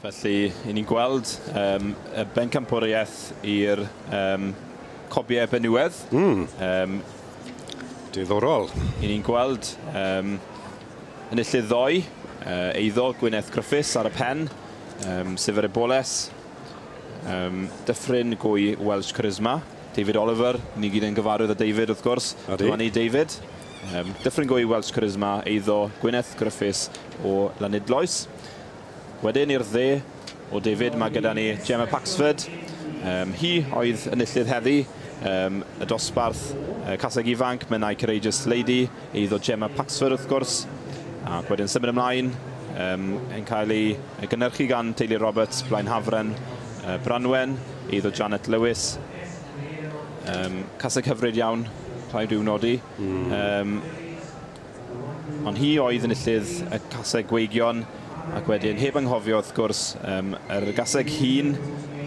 Felly, i ni'n gweld um, y bencampwriaeth i'r um, cobiau benywedd. Mm. Diddorol. I ni'n gweld um, enillydd ddoe, eiddo Gwyneth Griffiths ar y pen, sef yr Eboles, Dyffryn Gwy Welsh Charisma, David Oliver, ni gyd yn gyfarwydd â David wrth gwrs. Dyma ni David. Dyffryn Gwy Welsh Charisma, eiddo Gwyneth Griffiths o Lanidloes. Wedyn i'r dde o David mae gyda ni Gemma Paxford. Hi oedd enillydd heddi um, y dosbarth caseg ifanc, Menai Courageous Lady, eiddo Gemma Paxford wrth gwrs. Ac wedyn symud ymlaen, yn cael ei gynhyrchu gan teulu Roberts, Blaen Hafren, Branwen, eiddo Janet Lewis. Caseg hyfryd iawn, rhaid i'w nodi. Ond hi oedd enillydd y caseg gweigion, ac wedyn heb anghofio wrth gwrs um, yr gaseg hŷn,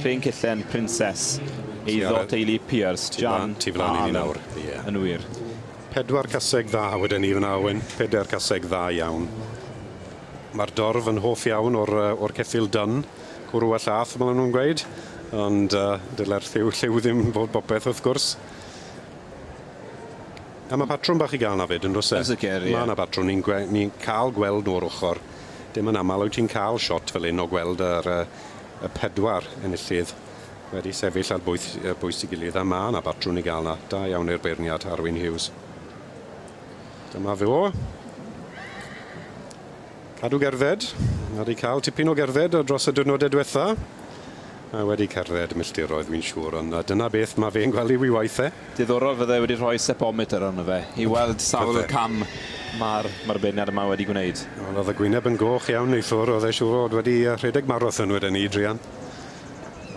Rhên Cillen, Princess, eiddo teulu Pierce, Jan a Alan. Nawr. Yeah. Yn wir. Pedwar caseg dda wedyn ni fyna, Owen. Pedair caseg dda iawn. Mae'r dorf yn hoff iawn o'r, or ceffyl dyn, cwrw a llath, maen nhw'n gweud. Ond uh, dyle'r lliw, lliw ddim bod bopeth wrth gwrs. A ma' patrwm bach i ga'l 'na 'fyd yndos e? Yn sicir, ie. Ma' 'na batrwm, ni'n gwe- ni'n ca'l gweld nhw o'r ochor. Dim yn amal wyt ti'n ca'l shot fel 'yn o gweld yr yy y pedwar enillydd wedi sefyll ar bwyth yy bwys 'i gilydd a ma' 'na batrwm i ga'l 'na. Da iawn i'r beirniad, Arwyn Hughes. Dyma fo. Cadw gerdded. Ma' 'di ca'l tipyn o gerdded dros y diwrnode dwetha. Mae wedi cerdded milltiroedd wi'n siŵr ond dyna beth ma' fe'n gweld yw 'i waith e. Diddorol fydde wedi rhoi sepometer arno fe i weld sawl cam ma'r ma'r beirniad yma wedi gwneud. Wel o'dd y gwyneb yn goch iawn neithwr o'dd e siŵr o fod wedi rhedeg marathon weden i druan.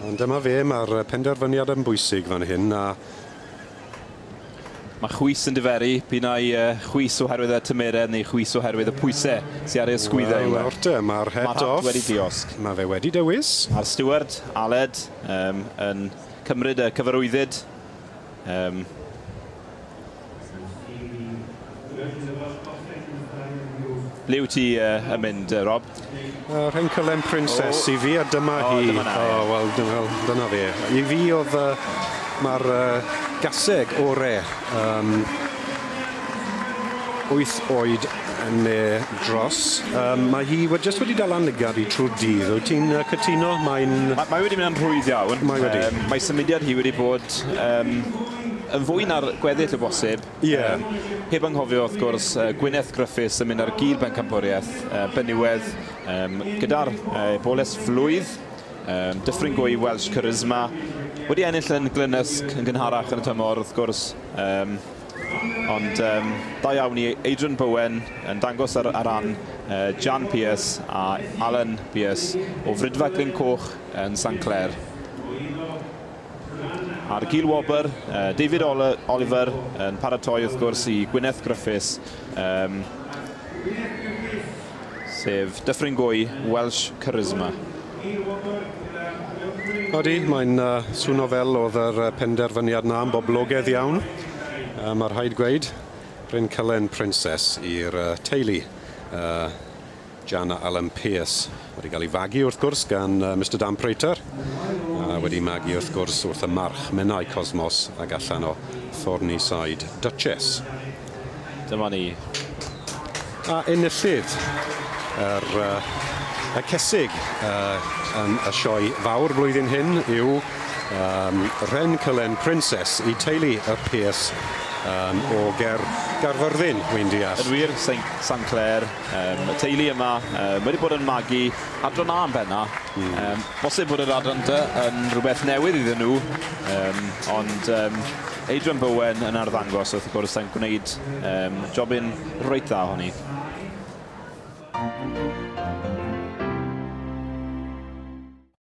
Ond dyma fe ma'r penderfyniad yn bwysig fan hyn a Mae chwys yn diferu, p'un ai chwys oherwydd y tymeredd neu chwys oherwydd y pwyse sy ar ei ysgwyddau yw e. Wel nawr te, mae'r het off. Mae'r hat wedi diosg. Mae fe wedi dewis. A'r stiward, Aled, um, yn cymryd y cyfarwyddyd. Um, Ble wyt ti uh, yn mynd, Rob? Rhencylen Princess oh. i fi, a dyma oh, hi. Dyma na, oh, wel, dyma, dyna fe. I fi oedd, uh, mae'r uh, gaseg ore, um, 8 oed neu dros. Um, mae hi wedi, just wedi dal lan lygad i trwy'r dydd. Wyt ti'n uh, cytuno? Mae'n... Mae, mae wedi mynd yn rhwydd iawn. Mae wedi. Um, mae symudiad hi wedi bod um, yn fwy na'r gweddill o bosib. Ie. Heb anghofio wrth gwrs Gwyneth Griffiths yn mynd ar gil bencampwriaeth benywedd gyda'r boles flwydd, Dyffryn Gwy Welsh Charisma, wedi ennill yn Glynysg yn gynharach yn y tymor wrth gwrs, ond da iawn i Adrian Bowen yn dangos ar ran Jan Pearce a Alan Pearce o Fridfa Glyn Coch yn Sanclêr. A'r gil wobr, David Oliver yn paratoi wrth gwrs i Gwyneth Griffiths, um, sef Dyffryn Gwy Welsh Charisma. Odi, mae'n uh, swno fel oedd yr penderfyniad na yn boblogaidd iawn. Mae rhaid gweud, Bryn Cylen Princess i'r uh, teulu. Jan a Alan Pearce. Wedi cael ei fagu wrth gwrs gan Mister Dan Prater, a wedi magu wrth gwrs wrth y march Menai Cosmos ac allan o Thornyside Duchess. Dyma ni. A enillydd yr, uh, y cesig uh, yn y sioe fawr blwyddyn hyn yw um, Ren Cylen Princess i teulu y Pearce um, o ger Gaerfyrddin, wy'n deall. Yn wir, Sanclêr, Yym, y teulu yma yym wedi bod yn magu adran A yn benna. Hmm. Yym, bosib bod yr adran D yn rhywbeth newydd iddyn nhw, yym, ond yym, Adrian Bowen yn arddangos wrth gwrs a'n gwneud yym, jobyn reit dda ohoni.